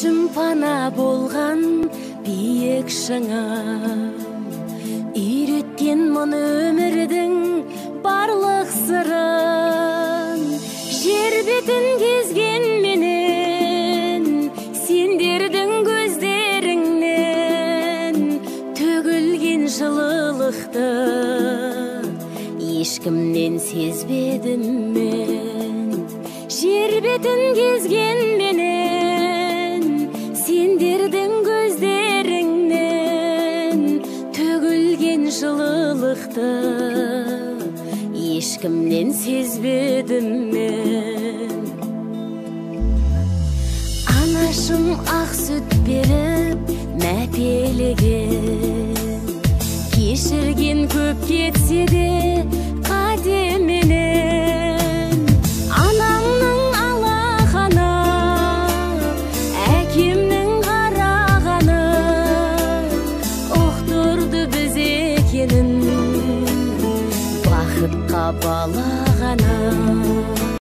Анашым пана болған биік шыңым, үйреткен мұны өмірдің барлық сырын. Жер бетін кезген менен, сендердің көздеріңнен төгілген жылылықты ешкімнен сезбедім мен. Жер бетін кезген менен, сендердің көздеріңнен төгілген жылылықты ешкімнен сезбедім мен. Анашым ақ сүт беріп мәпелеген, кешірген көп кетсе де қатеменен. Анамның алақаны, әкемнің қарағаны ұқтырды біз екенін, бақытқа балағаны.